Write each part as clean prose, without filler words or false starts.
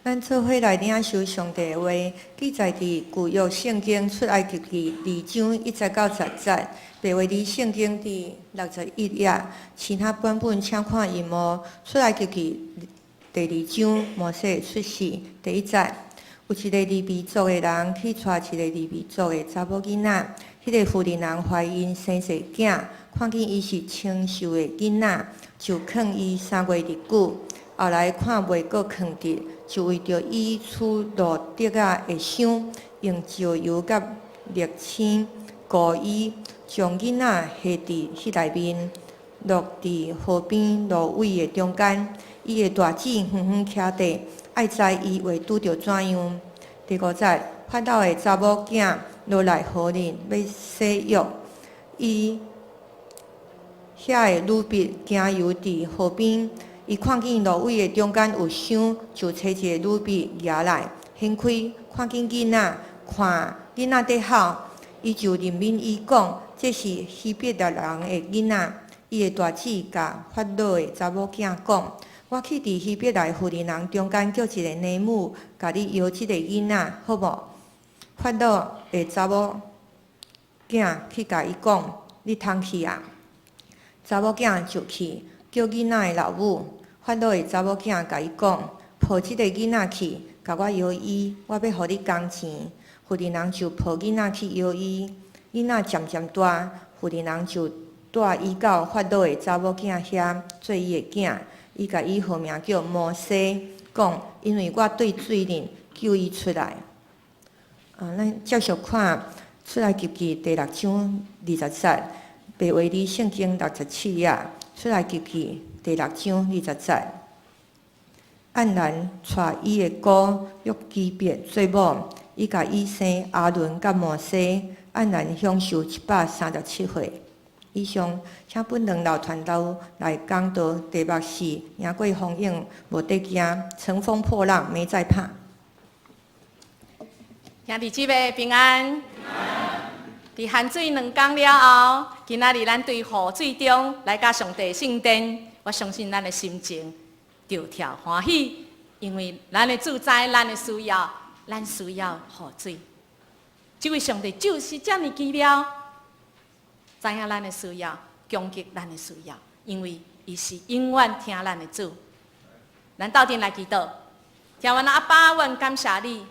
咱做伙來領受上帝的話，記載佇舊約聖經出埃及記二章一節到十節，白話字聖經佇61頁。其他版本請看螢幕。出埃及記第二章摩西的出世第一節，有一個利未族的人去娶一個利未族的查某囡仔，彼個婦人人懷孕生一个囝，看見伊是清秀的囡仔，就囥伊3月日久。後來看袂閣囥得，就為著伊取路竹仔的箱，用石油佮瀝青糊伊，將囡仔下佇彼內面，落佇河邊蘆葦的中間。伊的大姊遠遠徛佇，愛知伊話拄著怎樣。第五節，法老的查某囝落來河裡欲洗浴，伊遐的女婢行遊佇河邊。伊看見蘆葦的中間有箱，就揣一个女婢蜈來，掀開，看見囡仔，看囡仔佇哭，伊就憐憫伊講：這是希伯來人的囡仔。伊的大姊共法老的查某囝講：我去佇希伯來婦人人中間叫一个奶母，共你搖這个囡仔，好無？法老的查某囝去共伊講：你通去啊！查某囝就去叫囡仔的老母。法老的查某囝共伊講：抱這个囡仔去，共我搖伊，我欲予你工錢。婦人人就抱囡仔去搖伊，囡仔漸漸大，婦人人就帶伊到法老的查某囝遐做伊的囝。伊共伊號名叫摩西，講因為我對水裡救伊出來。啊，咱繼續看出埃及記第六章二十節，白話字聖經67頁，出埃及記第六章二十節。暗蘭娶伊的姑約基別做某，伊共伊生亞倫佮摩西。暗蘭享壽137歲。以上，請本堂老傳道來講道，題目是贏過風湧無得驚，乘風破浪沒在怕。兄弟姊妹平安。佇寒水2工了後，今仔日咱對雨水中來到上帝聖殿，我相信咱的心情著跳歡喜，因為咱的主知咱的需要，咱需要雨水。這位上帝就是遮爾奇妙，知影咱的需要，供給咱的需要，因為伊是永遠疼咱的主。咱鬥陣來祈禱，天父阿爸，阮感謝你，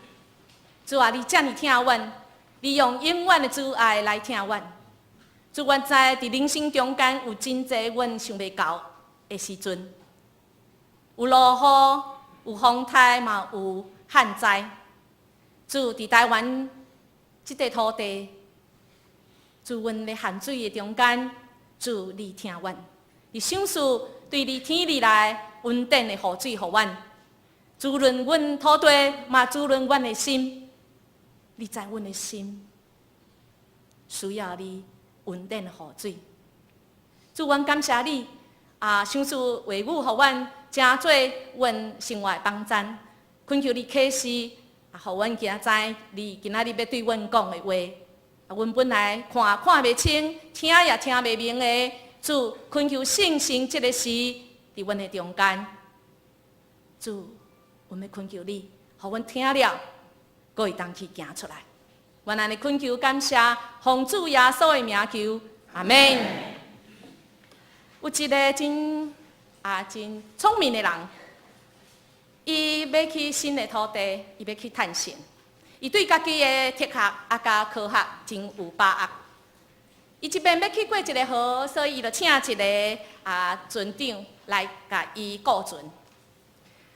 主啊，你遮爾疼阮，你用永遠的慈愛來疼阮。主，阮知佇人生中間有真濟阮想袂到的時陣，有落雨，有風颱，嘛有旱災。主，佇台灣這塊土地，主，阮咧旱水的中間，主你疼阮，你賞賜對你天裡來恩典的雨水予阮，滋潤阮土地，嘛滋潤阮的心。你知阮的心需要你恩典的雨水。主，阮感謝你啊，賞賜話語予阮，成做阮生活的幫贊。懇求你啟示，啊，予阮今知你今仔日欲對阮講的話。啊，阮本來看看袂清，聽也聽袂明的，主懇求聖神這个時佇阮的中間。主，阮欲懇求你，予阮聽了，閣會當去行出來。阮按呢懇求感謝，奉主耶穌的名求，阿門。有一个真聰明的人，伊欲去新的土地，伊欲去探險。伊對家己的哲學啊佮科學真有把握。伊這邊欲去過一个河，所以伊就請一个船長來共伊顧船。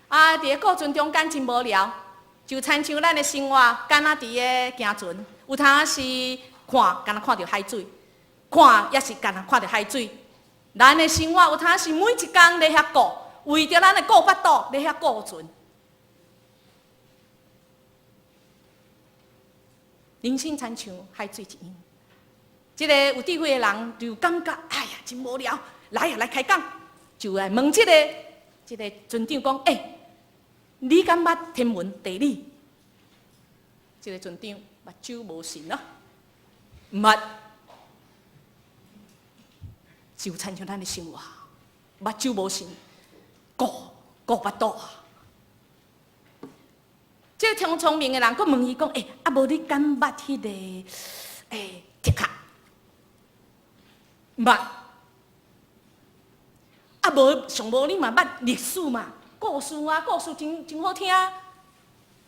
啊，佇個顧船中間真無聊，就親像咱的生活，敢若佇咧行船，有當時看，敢若看著海水，看也是敢若看著海水。咱的生活有當時每一工咧遐顧，為著咱的顧腹肚咧遐顧船。人生親像海水一樣，這個有智慧的人就感覺，哎呀，真無聊，來啊，來開講，就來問這個船長講，欸，你敢捌天文地理？這個船長目睭無神咯，毋捌，就親像咱的生活，目睭無神，顧顧腹肚啊。這個聰聰明的人，閣問伊講：欸，啊無你敢捌彼個哲學？毋捌。啊無上無你嘛捌歷史嘛？故事啊，故事真真好聽。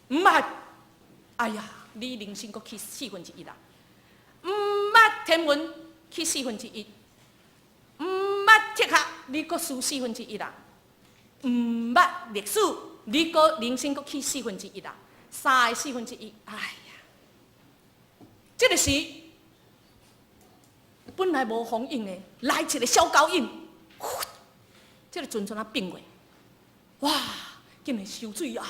毋捌。哎呀，你人生閣去四分之一啦。毋捌天文去四分之一。毋捌哲學，你閣輸四分之一啦。毋捌歷史，你閣人生閣去四分之一啦。三個四分之一，哎呀，這個時本來無風湧的，來一個小狗湧，這個船怎啊變過？哇！竟然收水啊！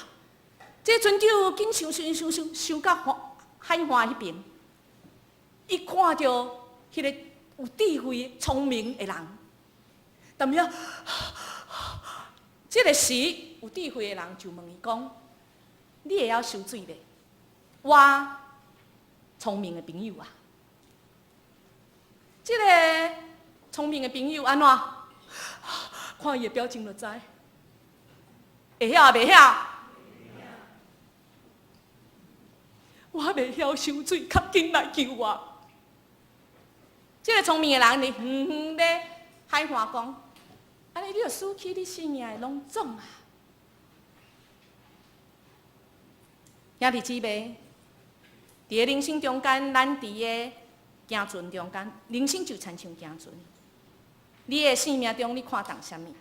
這個船長緊想想想想想到海岸彼邊，伊看著彼個有智慧、聰明的人，但是這個時有智慧的人就問伊講：你會曉游水袂？我聰明的朋友啊，這個聰明的朋友按怎？看伊的表情就知，會曉袂曉？我袂曉游水，較緊來救我。這個聰明的人佇遠遠咧海岸講：按呢你著輸去你性命的攏總啊！兄弟姊妹，佇個人生中間，咱佇個行船中間，人生就親像行船。你的生命中，你看重啥物？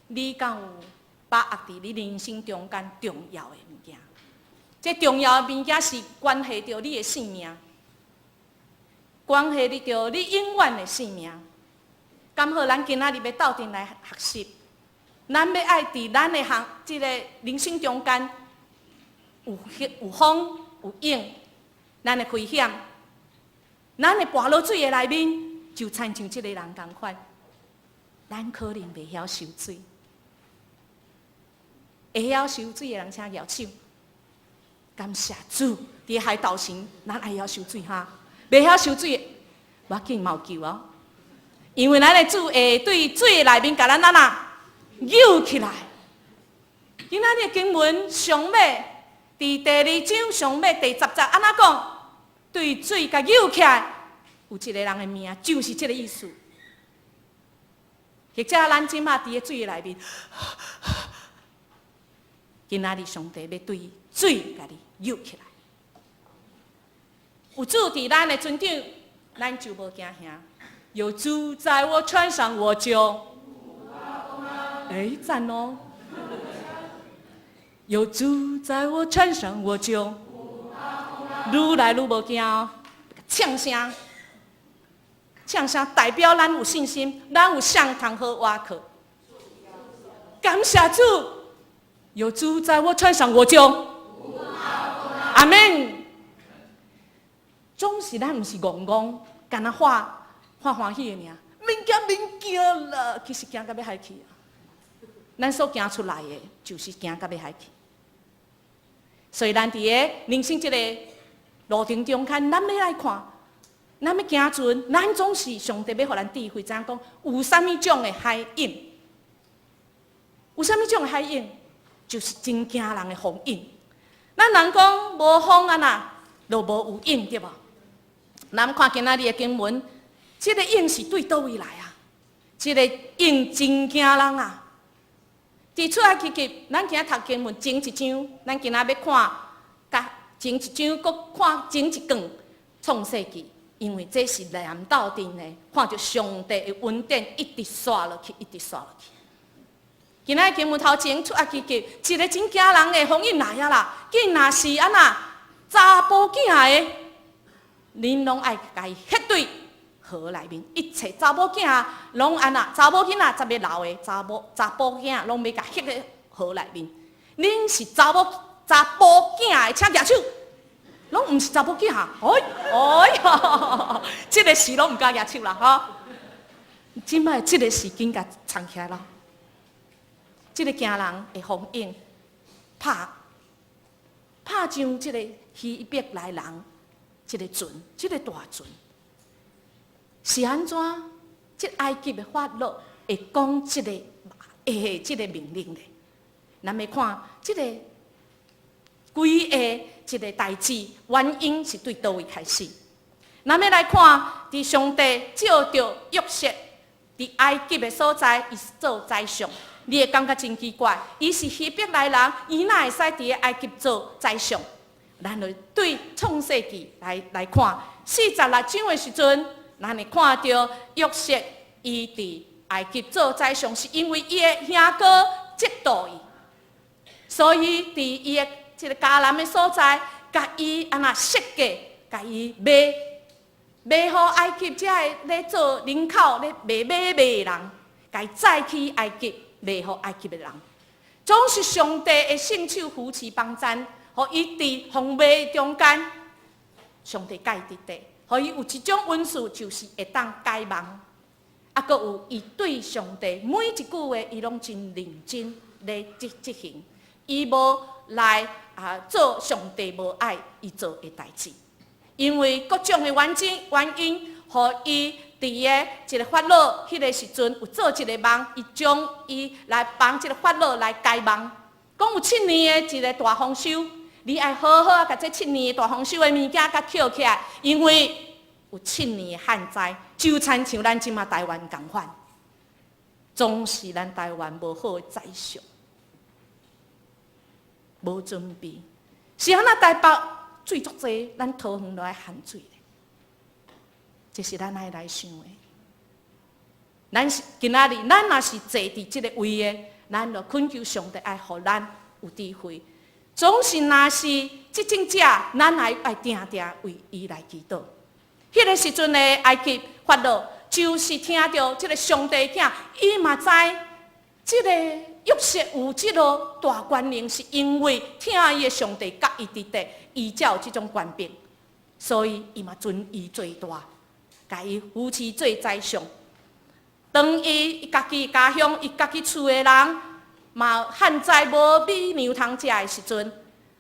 你敢有把握佇你人生中間重要的物件？這重要的物件是關係著你的性命，關係著你永遠的性命。剛好咱今仔日欲鬥陣來學習，咱欲愛佇咱的行這个人生中間有有風有湧，咱的危險，咱會跋落水的內面，就親像這个人仝款，咱可能袂曉游水，會曉游水的人請舉手。感謝主，佇海島上，咱愛曉游水哈。袂曉游水的，無要緊嘛有救哦。因為咱的主會對水內面共咱按怎救起來。今仔日經文上尾，佇第二章上尾第十節按怎講？對水共救起來，有一個人的名，就是這个意思。或者咱這馬佇个水內面，今仔日上帝欲對水共你救起來。有主佇咱的船頂，咱就無驚嚇。有主在我船上，我就欸讚哦。有主在我船上，我就愈來愈無驚哦。唱聲，唱聲代表咱有信心，咱有啥通好倚靠。感謝主，有主在我船上，我就阿們。總是咱毋是戇戇，干焦發發歡喜的爾，免驚免驚啦，其實驚甲欲害去啊！咱所行出來的，就是驚甲欲害去。所以咱佇个人生這个路程中間，咱欲來看，咱欲行船，咱總是上帝欲予咱智慧，知影講有啥物種的海湧，有啥物種的海湧，就是真驚人的風湧。咱人講無風按怎，就無有湧對無？咱看今仔日的經文，這个湧是對佗位來啊？這个湧真驚人啊！佇出埃及記，咱今仔讀經文前一章，咱今仔欲看，共前一章，閣看前一卷創世記，因為這是連鬥陣的，看著上帝的恩典一直紲落去，一直紲落去。今仔經文頭前出埃及記，一个真驚人的風湧來啊啦！見若是按怎查埔囝的，恁攏愛共伊彼對河內面，一切查某囝攏按怎？查某囡仔才欲留的，查某查埔囝攏欲共彼咧河內面。恁是查某查埔囝的，請舉手。攏毋是查某囝，哎哎喲，這个時攏毋敢舉手啦吼。這擺這个時緊共藏起來咯。這个驚人的風湧，拍拍上這个希伯來人，這个船，這个大船，是按怎？這埃及的法老會講這个，會下這个命令咧？咱欲看這个規个這个代誌原因是對佗位開始？咱欲來看，佇上帝召著約瑟佇埃及的所在，伊做宰相。你會感覺真奇怪，伊是希伯來人，伊哪會使佇埃及做宰相？咱就對創世記來看，46章的時陣，咱會看著約瑟伊佇埃及做宰相，是因為伊的兄哥嫉妒伊，所以佇伊的這个迦南的所在，共伊按怎設計，共伊賣，賣予埃及遮个咧做人口咧賣馬賣的人，共伊載去埃及賣予埃及的人，總是上帝的聖手扶持幫贊，予伊佇予賣中間，上帝佮伊佇咧，予伊有一種恩賜，就是會當解夢，啊，閣有伊對上帝每一句話，伊攏真認真咧執行，伊無來啊做上帝無愛伊做的代誌，因為各種的原因，予伊佇個一个法老彼个時陣有做一个夢，伊將伊來幫這个法老來解夢，講有七年的一个大豐收，你愛好好啊，共這七年大豐收的物件共抾起來，因為有七年的旱災，就親像咱這馬台灣仝款，總是咱台灣無好的宰相，無準備，是按怎台北水足濟，咱桃園都愛限水咧，這是咱愛來想的。咱是今仔日，咱若是坐佇這个位的，咱就懇求上帝愛予咱有智慧。總是若是執政者，咱愛愛定定為伊來祈禱。彼个時陣的埃及法老，就是聽著這个上帝囝，伊嘛知這个約瑟有這个大權能，是因為疼伊的上帝佮伊佇咧，伊才有這種權柄，所以伊嘛尊伊做大，共伊扶持做宰相。當伊家己家鄉、伊家己厝的人嘛旱災無米糧通食的時陣，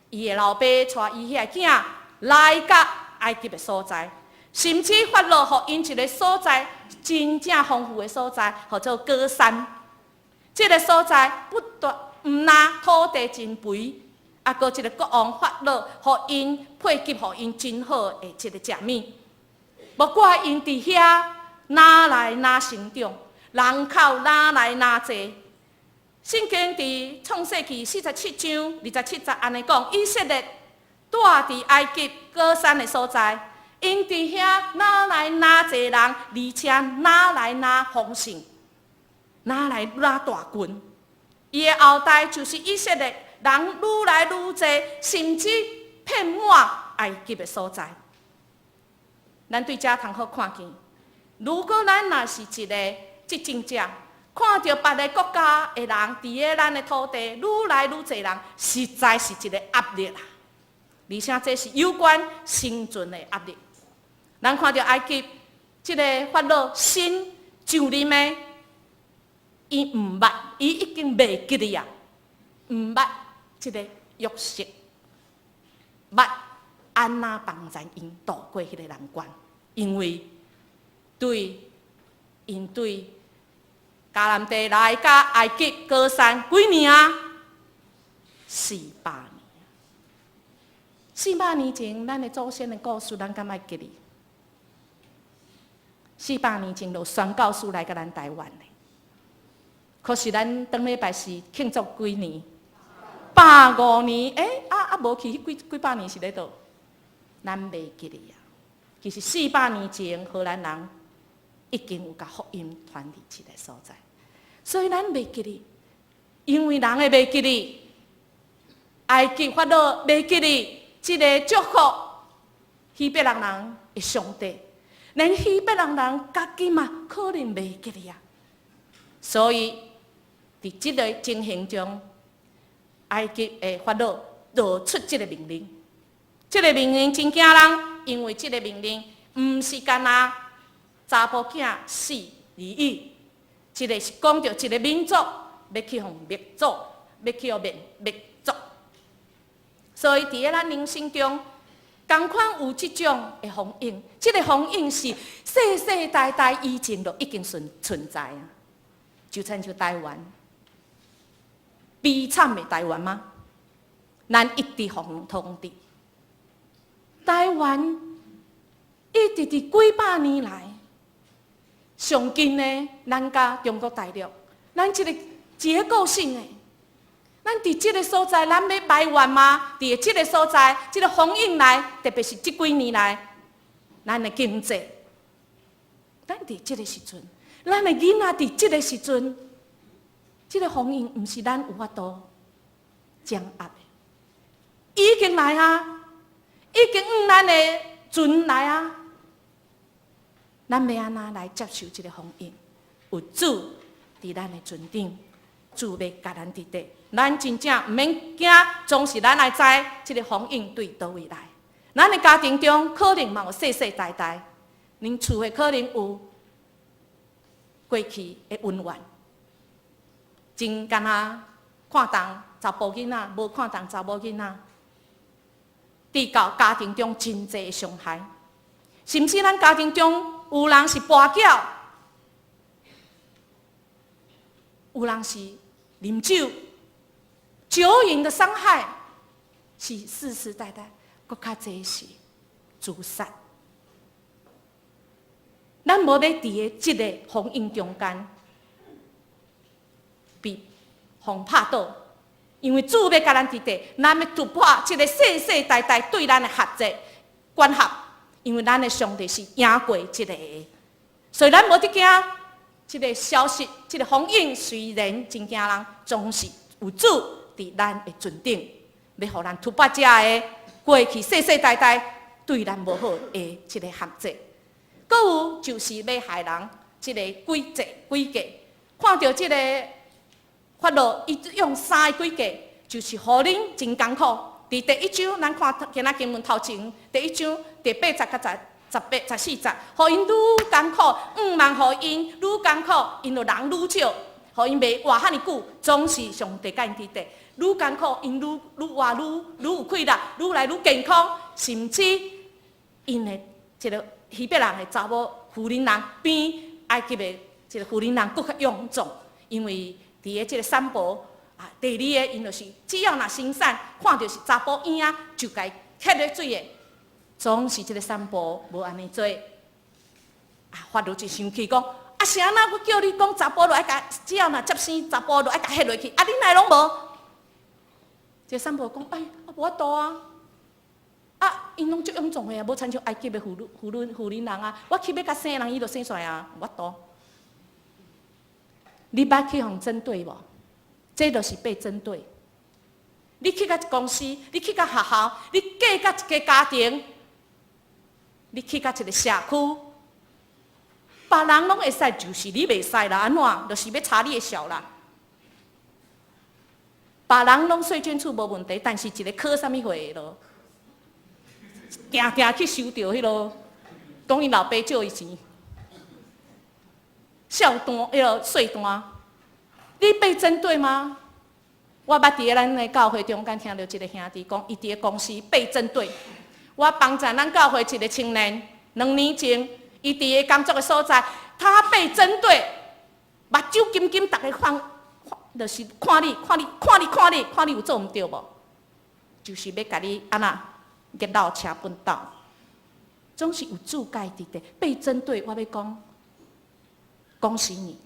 伊的老爸帶伊遐囝來到埃及的所在，甚至法老予𪜶一个所在真正豐富的所在，號做歌珊。這个所在不但毋但土地真肥，啊，閣這个國王法老予𪜶配給予𪜶真好的這个食物。無怪𪜶佇遐愈來愈成長，人口愈來愈濟。聖經佇創世記47章27節按呢講，以色列住佇埃及歌珊的所在，𪜶佇遐愈來愈濟人，而且愈來愈豐盛，愈來愈大群。伊的後代就是以色列人愈來愈濟，甚至遍滿埃及的所在。咱對遮通好看見，如果咱若是一个執政者，看著別个國家的人佇咧咱的土地愈來愈濟人，實在是一个壓力啦。而且這是有關生存的壓力。咱看著埃及這个法老新上任的，伊毋捌，伊已經袂記得啊，毋捌這个約瑟，捌按怎幫贊𪜶渡過彼个難關，因為對𪜶對迦南地來到埃及歌珊幾年啊？四百年。400年前，咱的祖先的故事，咱敢會記得？四百年前，就宣教士來共咱台灣的。可是咱頂禮拜是慶祝幾年？150年。欸，啊啊，無去彼幾幾百年是咧佗？咱袂記得啊。其實四百年前，荷蘭人已經有共福音傳佇這个所在，所以咱袂記得，因為人會袂記得，埃及法老袂記得這个祝福希伯來人的上帝，連希伯來人家己嘛可能袂記得啊。所以佇這个情形中，埃及的法老就出這个命令，這个命令真驚人，因為這个命令毋是干焦查埔囝死而已，這个是講著一个民族欲去予滅族，欲去予滅滅族。所以佇咧咱人生中，仝款有這種的風湧，這个風湧是世世代代以前就已經存在啊。就親像台灣，悲慘的台灣嗎？咱一直予人統治。台灣一直佇幾百年來，上近的咱佮中國大陸，咱這個結構性的，咱佇這個所在，咱欲埋怨嗎？佇這個所在，這個風湧來，特別是這幾年來，咱的經濟，咱佇這個時陣，咱的囡仔佇這個時陣，這個風湧毋是咱有法度掌握的，已經來啊，已經往咱的船來啊，咱欲按怎來接受這個風湧？有主佇咱的船頂，主欲佮咱佇底，咱真正毋免驚，總是咱愛知這個風湧對佗位來。咱的家庭中可能嘛有世世代代，恁厝的可能有過去的恩怨，真敢若看重查埔囡仔，無看重查某囡仔，佇到家庭中真濟的傷害，甚至咱家庭中有人是跋筊，有人是啉酒，酒癮的傷害是世世代代，閣較濟是自殺。咱無欲佇个這個風湧中間被予拍倒，因為主欲佮咱佇底，咱欲突破這個世世代代對咱的轄制管轄，因為咱的上帝是贏過這個的，所以咱無得驚這個消息，這個風湧雖然真驚人，總是有主佇咱的船頂，欲予咱突破這个過去世世代代對咱無好的這個限制。閣有就是欲害人，這個詭計詭計，看著這個法老，伊用三个詭計，就是予恁真艱苦。佇第一章，咱看今仔經文頭前，第一章第八節佮十八、14節，予𪜶愈艱苦，向望予𪜶愈艱苦，𪜶就人愈少，予𪜶袂活遐爾久，總是上帝佮𪜶佇底，愈艱苦，𪜶愈愈活愈愈有氣力，愈來愈健康，甚至𪜶的這個希伯人的查某婦人人比埃及的這個婦人人閣較勇壯，因為佇个這個產婆啊，第二个𪜶就是只要若生產，看著是查埔嬰仔，就共牽落水的，總是這個產婆無按呢做。啊，法老就生氣講：啊，是按怎？我叫你講查埔就愛共，只要若接生查埔就愛共彼落去，啊，你哪會攏無？這個產婆講：哎，啊，無法度啊！啊，𪜶攏足勇壯的啊，無親像埃及的婦女、婦女、婦人人啊，我去欲共生人，伊就生出來啊，無法度。你捌去予人針對無？這就是被針對。你去到公司，你去到學校，你嫁到一个家庭，你去到一個社區，別人攏會使，就是你袂使啦。按怎？就是欲查你的數啦。別人攏稅捐處無問題，但是一個考啥物會的咯，定定去收著彼囉，講𪜶老爸借伊錢，數單，彼囉稅單，你被針對嗎？我捌佇咱的教會中間聽著一個兄弟講，伊佇个公司被針對。我幫贊咱教會一個青年，2年前，伊佇个工作的所在，他被針對，目睭金金，逐家放，就是看你，看你，看你，看你，看你有做毋著無？就是欲共你按怎激到車畚斗，總是有主佮伊佇底被針對。我欲講，恭喜你，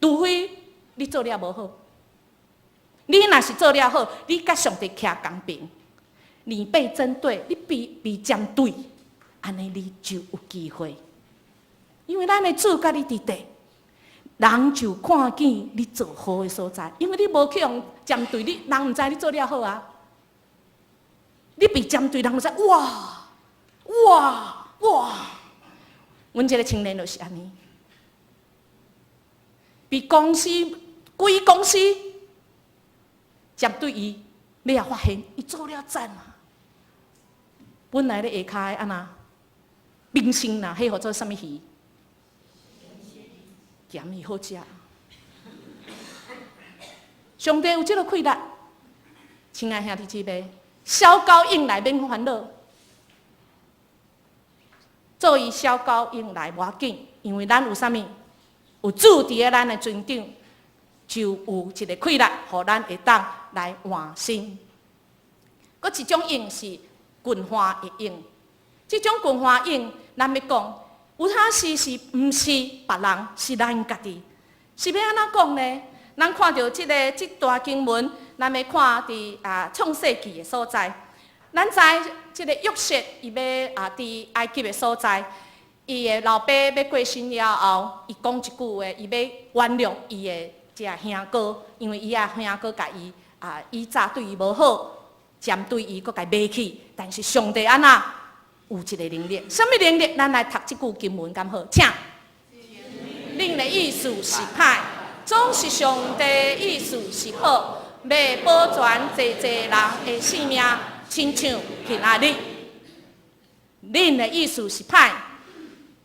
除非你做了無好。你若是做了好，你佮上帝徛仝爿，你被針對，你被針對，按呢你就有機會。因為咱的主佮你佇底，人就看見你做好的所在，因為你無去予針對，你人毋知你做了好啊。你被針對，人就知哇哇哇！阮這個青年就是按呢，被公司規公司針對伊，你也發現伊做了讚啊！本來咧下跤的按怎冰心啦，彼號做啥物魚？鹹魚好食。上帝有這个氣力，親愛兄弟姊妹，小狗湧來免煩惱，做伊小狗湧來無要緊，因為咱有啥物？有主佇咧咱的船頂，就有一個氣力，予咱會當來換新。閣一種湧是群花的湧，這種群花湧，咱欲講，有影時是毋是別人，是咱家己，是欲按怎講呢？咱看著這个這段經文，咱欲看佇創世記的所在，咱知這个約瑟伊欲佇埃及的所在，伊的老爸欲過身了後，伊講一句話，伊欲原諒伊的這兄哥，因為伊的兄哥共伊以早對伊無好，針對伊，閣共伊賣去，但是上帝按怎有一个能力，啥物能力？咱來讀這句經文敢好？請。恁的意思是歹，總是上帝意思是好，欲保全濟濟人的性命，親像今仔日。恁的意思是歹，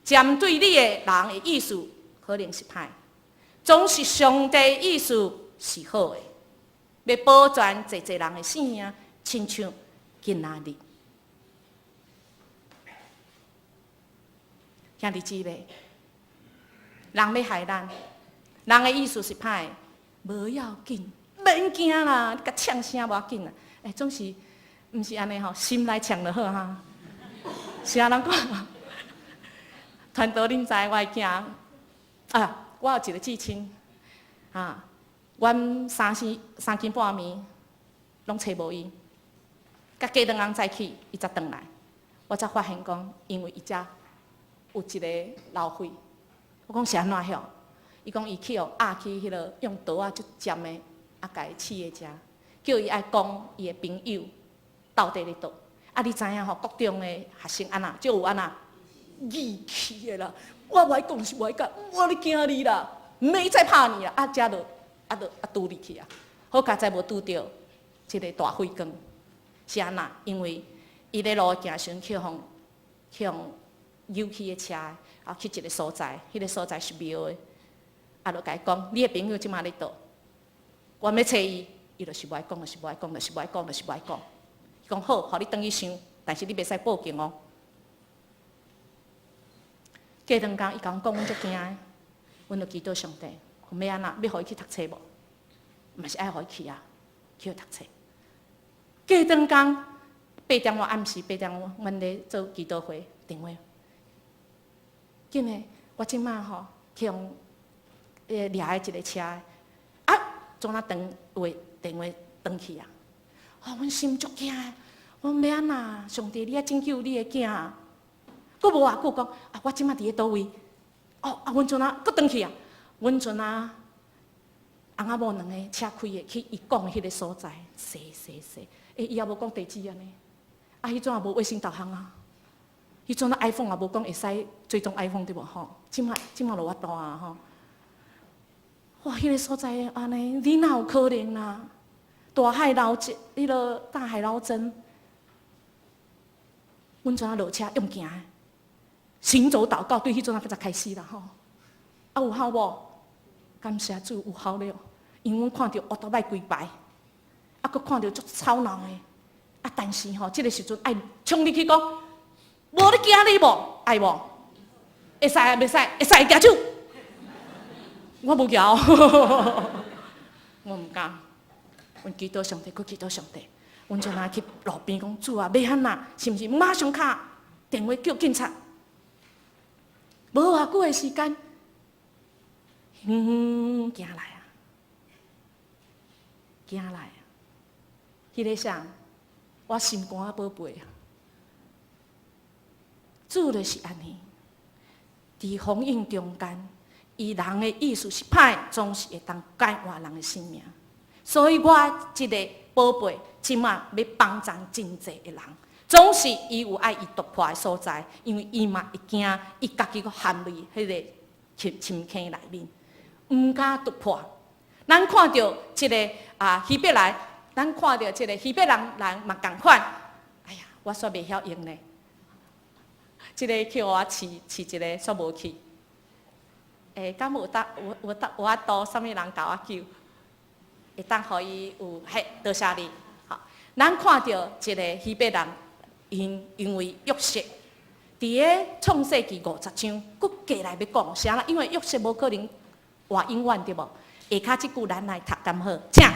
針對你的人的意思可能是歹，總是上帝意思是好的，欲保全濟濟人的性命，親像今仔日。兄弟姊妹，人欲害咱，人的意思是歹，無要緊，免驚啦，你共嗆聲無要緊啦。欸，總是毋是按呢吼，心內嗆就好哈。是按怎講？傳道恁知我的囝啊，我有一個至親啊，阮三時三更半暝攏揣無伊，佮過兩工早起，伊才轉來，我才發現講，因為伊遮有一个老血，我講是按怎曉？伊講伊去予壓去彼个用刀仔足尖的，啊，共伊刺佇遮，叫伊愛講伊的朋友到底咧佗。啊，你知影吼？國中的學生按怎，就有按怎義氣的啦。我無愛講是無愛講，我咧驚你啦，沒在怕你啦。啊，遮就啊就啊拄入去啊，好佳哉無拄著這个大血管，是按怎？因為伊咧路行時陣去予扭去的車，啊去一个所在，彼个所在是廟的，啊，就共伊講，你的朋友這馬咧佗，我欲揣伊，伊就是無愛講，就是無愛講，就是無愛講，就是無愛講。伊講好，予你轉去想，但是你袂使報警哦。過兩工，伊共阮講，阮足驚的，阮就祈禱上帝，欲按怎？欲予伊去讀冊無？嘛是愛予伊去啊，去讀冊。過兩工，八點外暗時八點外，阮咧做祈禱會電話。緊的，我這馬吼去予掠的一个車，啊，怎啊斷話電話斷去啊？哦，阮心足驚的，我講欲按怎？上帝，你愛拯救你的囝啊！閣無偌久講，啊，我這馬佇咧佗位？哦，啊，阮陣啊，閣斷去啊！阮陣啊，翁仔某兩个車開的去伊講的彼个所在，踅踅踅，欸，伊也無講地址按呢，啊，彼陣也無衛星導航啊。彼陣 iPhone 也無講會使追蹤 iPhone 對無吼？這馬這馬就有法度啊吼！哇，彼个所在按呢，你哪有可能啊？大海撈針，彼个大海撈針，阮陣仔落車用行的，行走禱告，對彼陣仔才開始啦吼。啊有效無？感謝主有效了，因為阮看著烏托邦規排，啊，閣看著足吵鬧的，啊，但是吼，這个時陣愛衝入去講。無咧驚你無？愛無？會使啊，袂使？會使舉手。我無舉，我毋敢。阮祈禱上帝，閣祈禱上帝。阮陣仔去路邊講主啊，欲按怎？是毋是馬上敲電話叫警察？無偌久的時間，遠遠行來啊，行來啊。彼个啥？我心肝仔寶貝啊！主就是按呢，佇風湧中間，伊人的意思是歹，總是會當改換人的生命。所以我這个寶貝，這馬欲幫助真濟的人，總是伊有愛伊突破的所在，因為伊嘛會驚，伊家己閣陷入彼个深深坑內面，毋敢突破。咱看著這个希伯來，咱看著這个希伯來人嘛仝款。哎呀，我煞袂曉用呢。這个去予我試試一个，煞無去。欸，敢有當有有當有法度，啥物人共我救？會當予伊有嘿，多謝你。好，咱看著一个希伯人，因為約瑟，佇个創世記50章，閣過來欲講啥啦？因為約瑟無可能活永遠對無？下跤這句咱來讀敢好？請。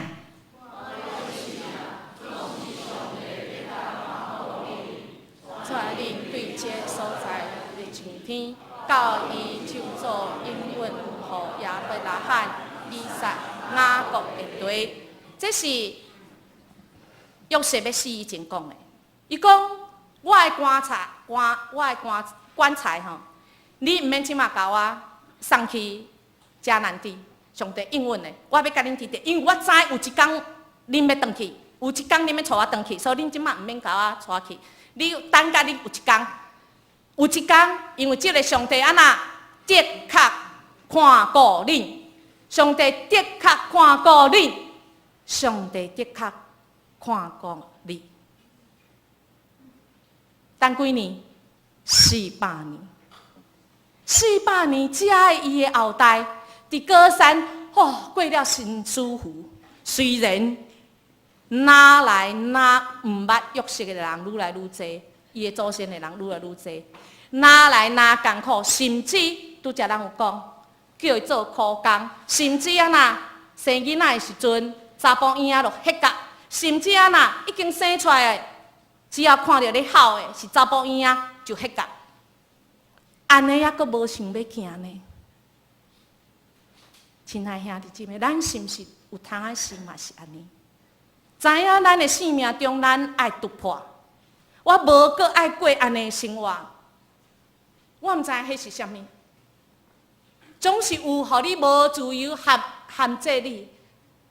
帶恁對這所在的上天，到伊手所應允予亞伯拉罕、以撒、雅各的地。這是約瑟欲死以前講的。伊講：我的棺材，棺我的棺棺材吼，你毋免這馬共我送去迦南地，上帝應允的，我欲共恁佇佇，因為我知有一工恁欲轉去，有一工恁欲帶我轉去，所以恁這馬毋免共我帶去。你等甲恁有一工，有一工，因為這个上帝按怎的確看顧恁，上帝的確看顧恁，上帝的確看顧你。等幾年？四百年，四百年，遮的伊的後代佇歌珊，吼過了真舒服。雖然哪來哪毋捌約瑟的人愈來愈濟，伊的祖先的人愈來愈濟，哪來哪艱苦，甚至拄才咱有講，叫伊做苦工，甚至按怎生囡仔的時陣，查埔嬰仔就彼角，甚至按怎已經生出來的，只要看著咧哭的是查埔嬰仔就彼角，按呢猶閣無想欲行呢？親愛兄弟姊妹，咱是毋是有通仔時嘛是按呢？知影咱的生命中，咱愛突破。我無閣愛過按呢生活，我毋知彼是啥物，總是有予你無自由限限制你、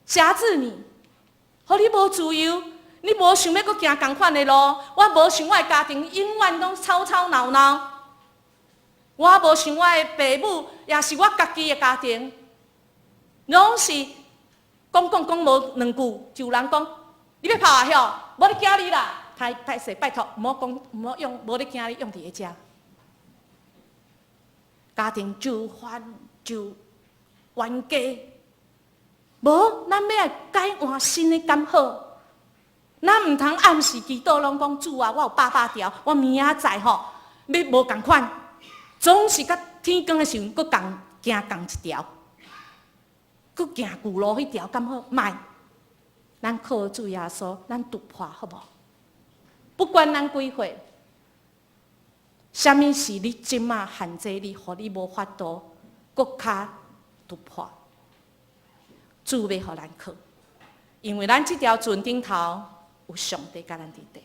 轄制你，予你無自由，你無想欲閣行仝款的路。我無想我的家庭永遠攏吵吵鬧鬧，我無想我的爸母，也是我家己的家庭，攏是講講講無兩句，就有人講你欲拍我吼，無咧驚你啦，歹歹勢，拜託，毋好講，毋好用，無咧驚你用佇咧遮。家庭就煩就冤家，無，咱欲來改換新的敢好？咱毋通暗時祈禱攏講主啊，我有百百條，我明仔載吼欲無仝款，總是佮天光的時陣，閣仝行仝一條，閣行舊路彼條敢好？莫，咱靠主耶穌，咱突破好無？不管咱幾歲，啥物是你這馬限制你，予你無法度閣較突破？主欲予咱靠，因為咱這條船頂頭有上帝佮咱佇佇，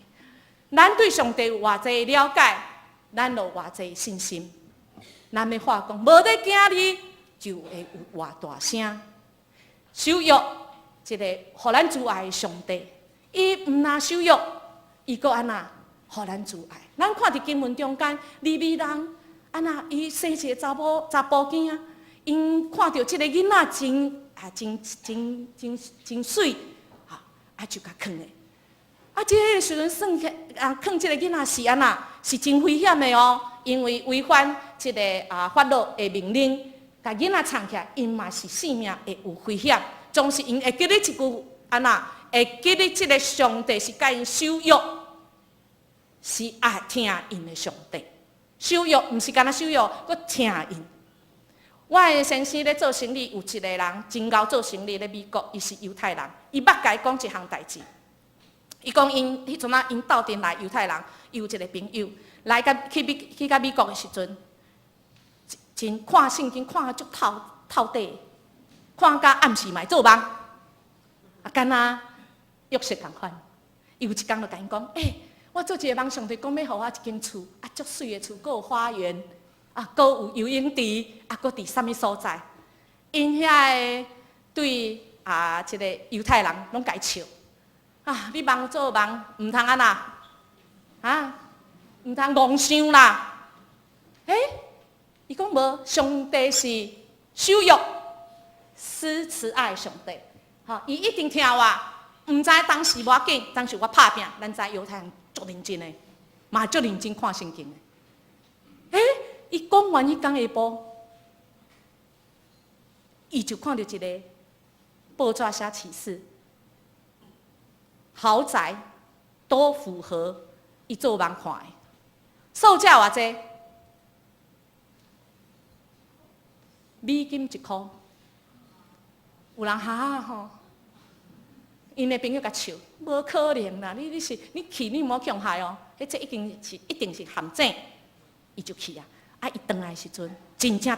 咱對上帝有偌濟了解，咱就有偌濟信心。咱欲話講，無咧驚你，就會有偌大聲。守約一个予咱慈愛的上帝，伊毋若守約，伊閣按怎予咱慈愛？咱看佇經文中間，利未人按怎伊生一个查某查埔囝，𪜶看著這个囡仔真啊真真真真媠，哈啊就共囥咧。啊，這个時陣算起啊，囥這個囡仔是按怎？是真危險的哦，因為違反這个啊法老的命令，共囡仔藏起來，𪜶嘛是性命會有危險。總是𪜶會記得一句按怎？會記得這个上帝是共𪜶守約，是愛疼𪜶的上帝。守約毋是干焦守約，閣疼𪜶。我的先生咧做生意，有一个人真𠢕做生意咧美國，伊是猶太人，伊捌共伊講一項代誌。伊講𪜶彼陣仔𪜶鬥陣來猶太人，伊有一个朋友來佮去美去到美國的時陣，真看聖經看甲足透透底，看甲暗時嘛會做夢，啊，敢若約瑟仝款。伊有一工就共𪜶講，欸，我做一个夢，上帝講欲予我一間厝，啊，足媠的厝，閣有花園，啊，閣有游泳池，啊，閣佇啥物所在？𪜶遐个對啊，這个猶太人攏共伊笑。啊！你夢做夢，毋通按怎？啊，毋通戇想啦！欸，伊講無，上帝是守約、施慈愛上帝，吼，伊一定疼我。毋知當時無要緊，當時我拍拚，咱知猶太人足認真的，嘛足認真看聖經的。欸，伊講完彼工下晡，伊就看著一个報紙寫啟示。豪宅都符合伊做夢看的，售價偌濟？美金一箍。有人哈吼，𪜶的朋友共笑，無可能啦！你是你去，你毋好去予害哦，彼這一定是陷阱，伊就去啊！啊，伊轉來的時陣，真正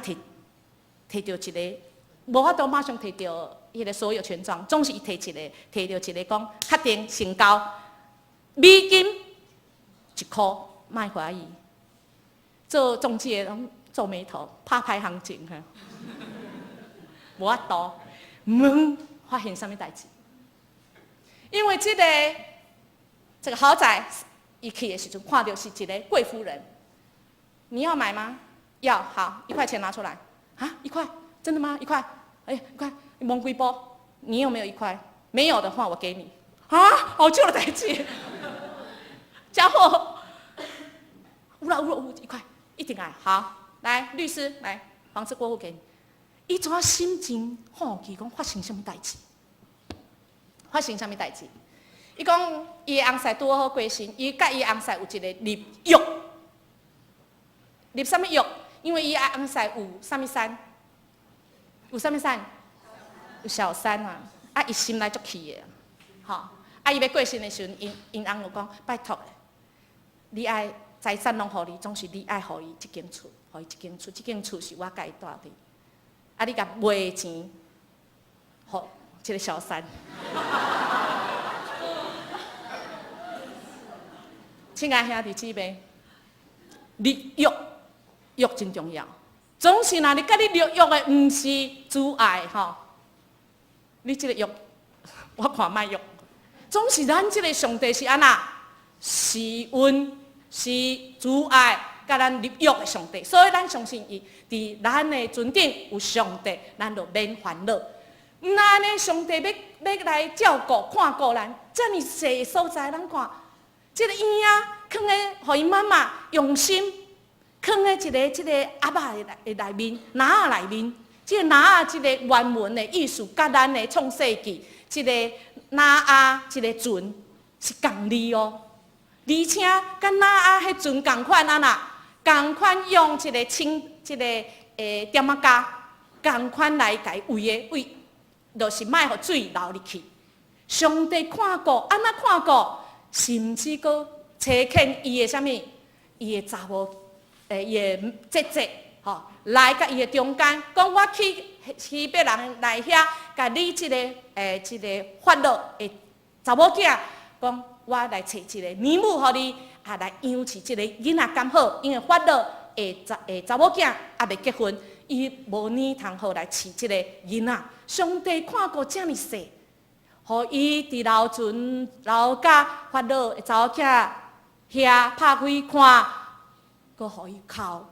提著一个，無法度馬上提著彼個所有權狀，總是伊提著一個講確定成交，美金1箍，莫懷疑，做中介攏皺眉頭，拍歹行情哈，無法度問發生啥物代誌？因為這個豪宅，伊去的時陣看著是一个貴婦人，你要買嗎？要，好，一塊錢拿出來。啊，一塊？真的嗎？一塊？哎，一塊，你摸幾波？你有沒有一塊？沒有的話，我給你。啊，好笑的代誌。傢伙，有啦有啦有一塊，一定愛。好，來律師來，房子過戶給你。伊怎心情好奇講發生啥物代誌？發生啥物代誌？伊講伊的翁婿拄好過身，伊佮伊翁婿有一个立約，立啥物約？因為伊翁婿有啥物三？有啥物三？有小三啊！啊，伊心內足氣的，吼！啊，伊欲過身的時陣，𪜶翁就講拜託，你愛財產攏予你，總是你愛予伊這間厝，予伊這間厝，這間厝是我共伊蹛佇。啊，你共賣錢，予這个小三。親愛兄弟姊妹，立約約真重要。總是若你佮你立約的毋是主愛吼，你這个約我看莫約。總是咱這个上帝是按怎？是恩是慈愛，佮咱立約的上帝，所以咱相信伊，佇咱的船頂有上帝，咱就免煩惱。毋若按呢，上帝欲來照顧看顧咱，遮爾濟的所在，咱看，這个嬰仔囥咧，予伊媽媽用心囥咧一个這个盒仔的內面，籃仔內面，這个籃仔這个原文的意思，佮咱的創世記，這个挪亞這个船是仝字哦，而且佮挪亞彼船仝款按怎？仝款用一个青，這个點仔膠，仝款來共伊圍的圍，就是莫予水流入去。上帝看顧，按怎看顧？甚至閣差遣伊的啥物？伊的查某，伊的姐姐，吼，來佮伊的中間，講我去希伯人來遐，共你這个法老的查某囝，講我來揣一个乳母予你，啊來養飼這个囡仔敢好？因為法老的查某囝猶未結婚，伊無奶通好來飼這个囡仔。上帝看顧遮爾細，予伊佇樓船樓佮法老的查某囝遐拍開看，閣予伊哭，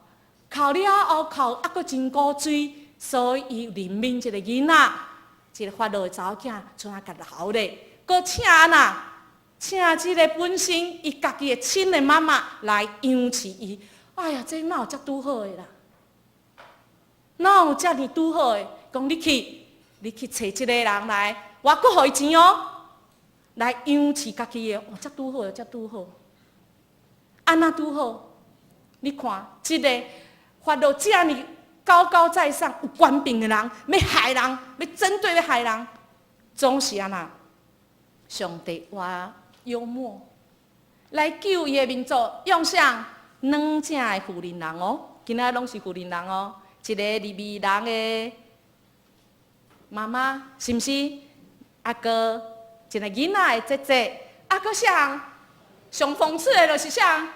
哭了後哭猶閣真古錐，所以伊憐憫這个囡仔，這个法老的查某囝賰仔共留咧，閣請按怎？請這个本身伊家己的親的媽媽來養飼伊。哎呀，這哪有遮拄好的啦？哪有遮爾拄好的？講你去，你去揣這个人來，我閣予伊錢哦，來養飼家己的。哦，遮拄好，遮拄好。按怎拄好？你看，這个法老遮爾高高在上、有權柄的人，欲害人，欲針對欲害人，總是按怎？上帝話幽默來救伊的民族，用啥兩正的婦人人哦，今仔攏是婦人人哦，一个利未人的媽媽，是毋是？啊，閣一个囡仔的姐姐，啊，閣啥？上諷刺的就是啥？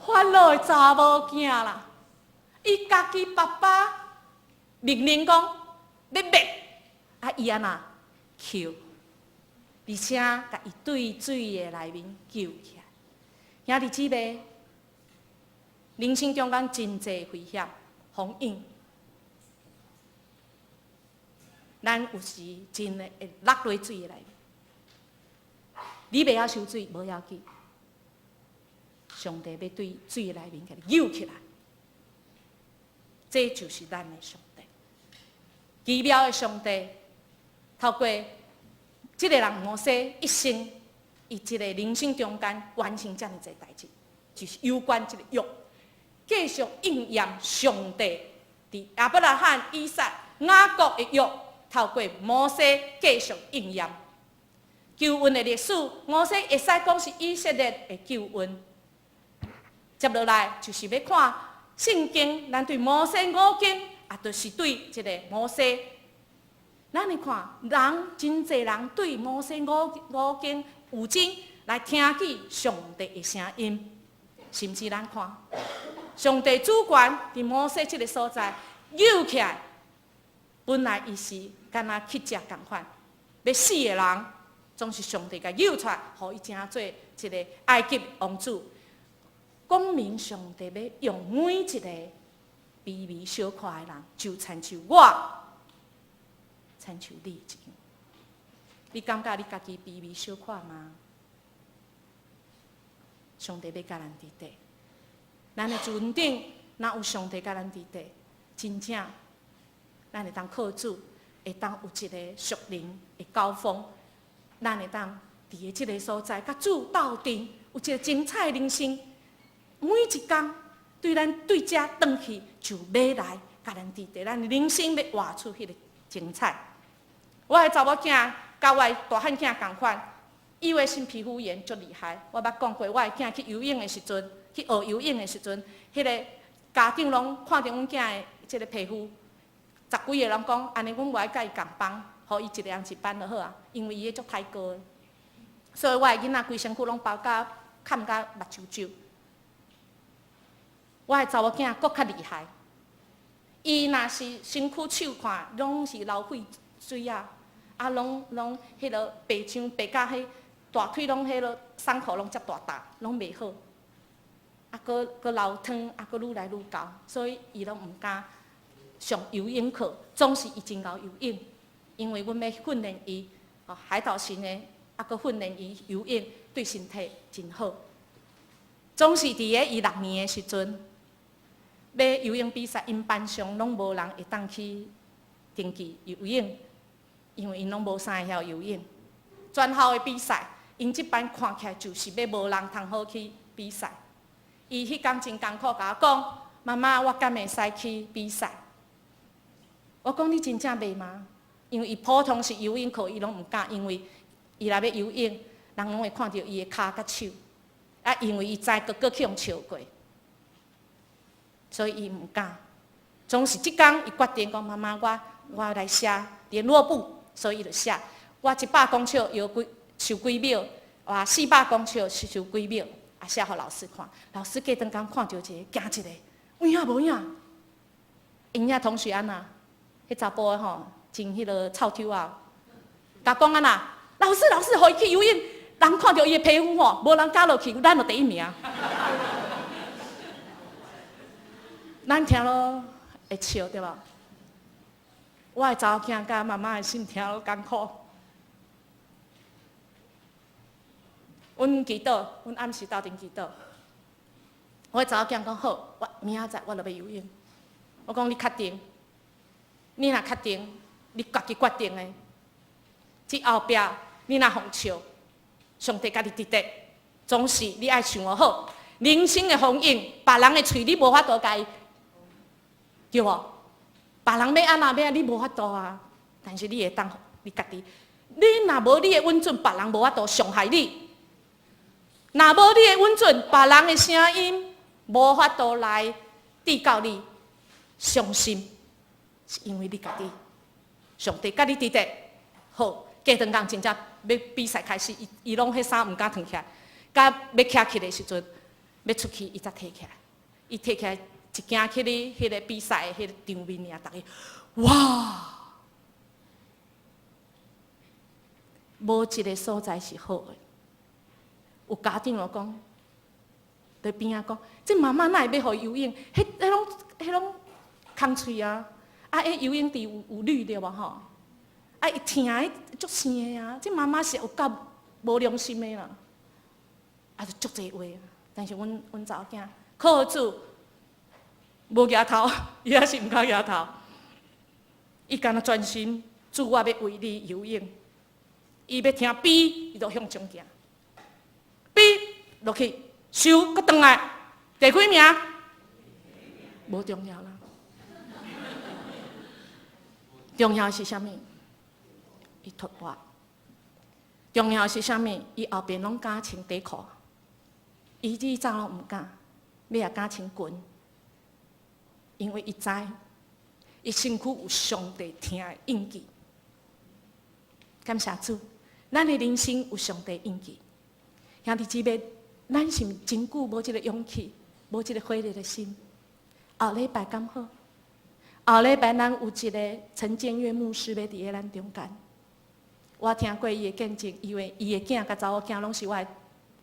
法老的查某囝啦，伊家己爸爸命令講欲滅，啊，伊按怎救？而且共伊對水的內面救起來。兄弟姊妹，人生中間真濟危險風湧，咱有時真的會落佇水的內面。你袂曉游水，無要緊，上帝欲對水的內面共你救起來。這就是咱的上帝，奇妙的上帝，透過這个人摩西一生，伊這个人生中間完成遮爾濟代誌，就是有關這个約，繼續應驗上帝佇亞伯拉罕、以撒、雅各的約，透過摩西繼續應驗。救恩的歷史，摩西會使講是以色列的救恩。接落來就是欲看聖經，咱對摩西五經，啊，就是對這個摩西。咱來看，人真濟人對摩西五經有真來聽見上帝的聲音，甚至咱看上帝主權佇摩西這个所在扭起來，本來伊是敢若乞食仝款，欲死的人，總是上帝共救出來，予伊成做一个埃及王子。講明上帝欲用每一个卑微小可的人，就親像我，親像你一樣。你感覺你家己卑微小可嗎？上帝欲佮咱佇底，咱的船頂若有上帝佮咱佇底，真正咱會當靠主，會當有一個屬靈的高峰，咱會當佇這个所在，佮主鬥陣，有一个精彩的人生。每一工對咱對遮轉去，就欲來共咱佇底，咱的人生欲活出彼个精彩。我的查某囝佮我的大漢囝仝款，異位性皮膚炎足厲害。我捌講過，我的囝去游泳的時陣，去學游泳的時陣，彼个家長攏看著阮囝的這个皮膚，十幾个攏講，按呢阮無愛佮伊仝班，予伊一个人一班就好啊，因為伊彼足刣高的。所以我的囡仔規身軀攏包甲崁甲目睭睭。我的查某囝閣較厲害，伊若是身軀手看，攏是流血水啊，啊，攏攏彼个白傷白甲彼大腿攏彼个傷口攏遮大笪，攏袂好，啊，閣閣流湯，啊，閣愈來愈厚，所以伊攏毋敢上游泳課，總是伊真𠢕游泳，因為阮欲訓練伊，哦，海盜型的，啊，閣訓練伊游泳，對身體真好。總是佇咧伊6年的時陣，欲游泳比賽，𪜶班上攏無人會當去登記游泳，因為𪜶攏無啥會曉游泳。全校的比賽，𪜶這班看起來就是欲無人通好去比賽。伊彼工真艱苦，共我講：媽媽，我敢會使去比賽？我講你真正袂嗎？因為伊普通是游泳課，伊攏毋敢，因為伊若欲游泳，人攏會看著伊的跤佮手。啊，因為伊知哥哥去予笑過，所以伊毋敢。總是這工，伊決定講：媽媽，我來寫聯絡簿，所以伊就寫。我100公尺游幾游幾秒，哇，400公尺游幾秒，啊，寫予老師看。老師過轉工看著一个，驚一个，有影無影？𪜶遐同學按怎？彼查埔的吼，真彼个臭抽仔，共講按怎？老師，老師，予伊去游泳，人看著伊的皮膚吼，無人敢落去，咱就第一名。咱聽了會笑對無？我的查某囝佮媽媽的心聽了艱苦。阮祈禱，阮暗時鬥陣祈禱。我的查某囝講好，我明仔載我就欲游泳。我講你確定？你若確定，你家己決定的。這後壁你若予笑，上帝佮你佇底，總是你愛想好，人生的風景，別人的喙你無法度共伊，對無？別人欲按怎欲按怎，你無法度啊。但是你會當，你家己，你若無你的穩準，別人無法度傷害你。若無你的穩準，別人的聲音無法度來治到你傷心，是因為你家己，上帝佮你佇底，好，過轉工真正欲比賽開始，伊伊攏彼衫毋敢脫起來，佮欲徛起來的時陣，欲出去，伊才提起來，伊提起來一行去咧，彼个比賽的彼个場面爾，逐家哇！無一个所在是好的。有家長就講，佇邊仔講，這媽媽哪會欲予伊游泳？彼彼攏彼攏空喙啊！啊，彼游泳池有有氯對無吼？啊，伊疼彼足生的啊！這媽媽是有夠無良心的啦！啊，就足濟話。但是阮阮查某囝靠主無舉頭，伊也是毋敢舉頭。伊干焦專心，主我欲為你游泳。伊欲聽嗶，伊就向前行。嗶落去，收，閣轉來，第幾名？無重要啦。重要是啥物？伊突破。重要是啥物？伊後邊攏敢穿短褲，伊以早攏毋敢，尾仔敢穿裙，因為伊知，伊身軀有上帝疼的印記。感謝主，咱的人生有上帝印記。兄弟姊妹，咱是毋真久無這个勇氣，無這個火熱的心？後禮拜敢好？後禮拜咱有一个陳建岳牧師欲佇咧咱中間。我聽過伊的見證，因為伊的囝佮查某囝攏是我的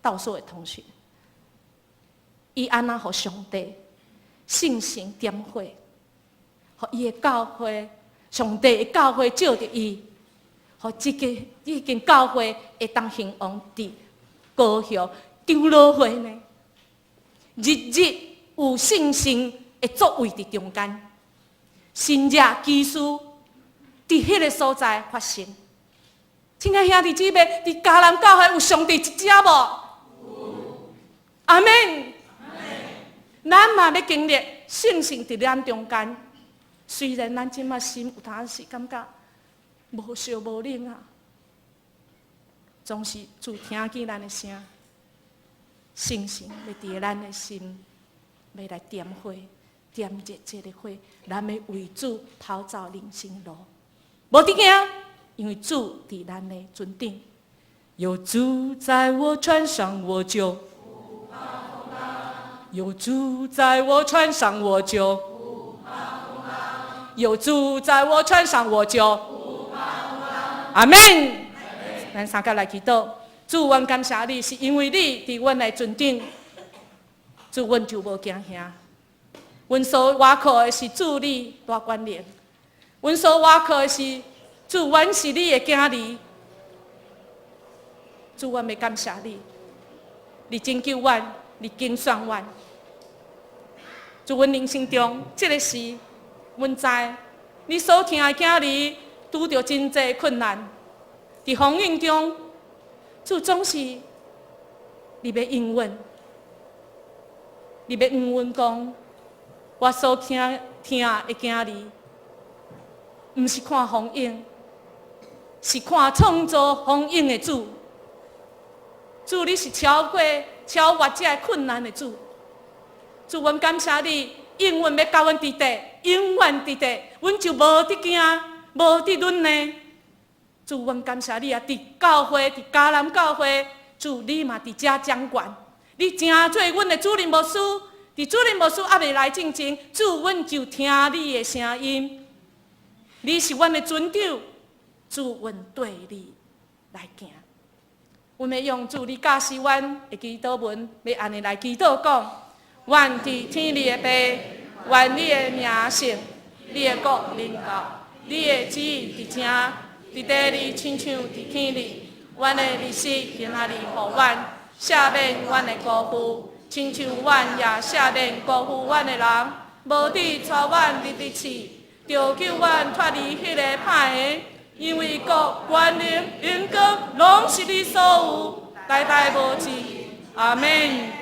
道所的同學。伊按怎予上帝聖神點火，予伊的教會，上帝的教會借著伊，予這个這間教會會當興旺佇高雄長老會呢？日日有聖神的作為佇中間，神蹟奇事佇彼个所在發生。親愛兄弟姊妹，佇迦南教會有上帝佇遮無？阿們。咱嘛欲經歷聖神佇咱中間，雖然咱這馬心有當時感覺無燒無冷啊，總是主聽見咱的聲，聖神欲佇咱的心，欲來點火，點熱這個火，咱欲為主跑走人生路，無得驚，因為主佇咱的船頂。有主在我船上，我就有主在我船上，我就有主在我船上，我就阿們。咱三個來祈禱，主，阮感謝你，是因為你佇阮的船頂，主，阮就無驚嚇。阮所倚靠的是主你大權能，阮所倚靠的是主，阮是你的囝兒。主，阮欲感謝你，你拯救阮，你揀選阮。主，阮人生中這个時，阮知你所疼的囝兒拄著真濟困難，佇風雨中，主總是你欲應允，你欲應允講，我所疼疼的囝兒，毋是看風湧，是看創造風湧的主。主，你是超過、超越這个困難的主。主，阮感謝你，永遠欲佮阮佇佇，永遠佇佇，阮就無得驚，無得忍呢。主，阮感謝你啊！佇教會，佇迦南教會，主你嘛佇遮掌權，你成做阮的主任牧師，佇主任牧師猶未來進前，主，阮就聽你的聲音。你是阮的船長，主，阮綴你來行。阮欲用主你教示阮的祈禱文，欲按呢來祈禱講：阮佇天裡的父，願你的名聖，你的國臨到，你的旨意佇遮，佇地裡親像佇天裡。阮的日食今仔日予阮，赦免阮的辜負，親像阮也赦免辜負阮的人。無得帶阮入去試，著救阮脫離彼个歹的。因為國、權能、榮光，攏是你所有，代代無止。阿們。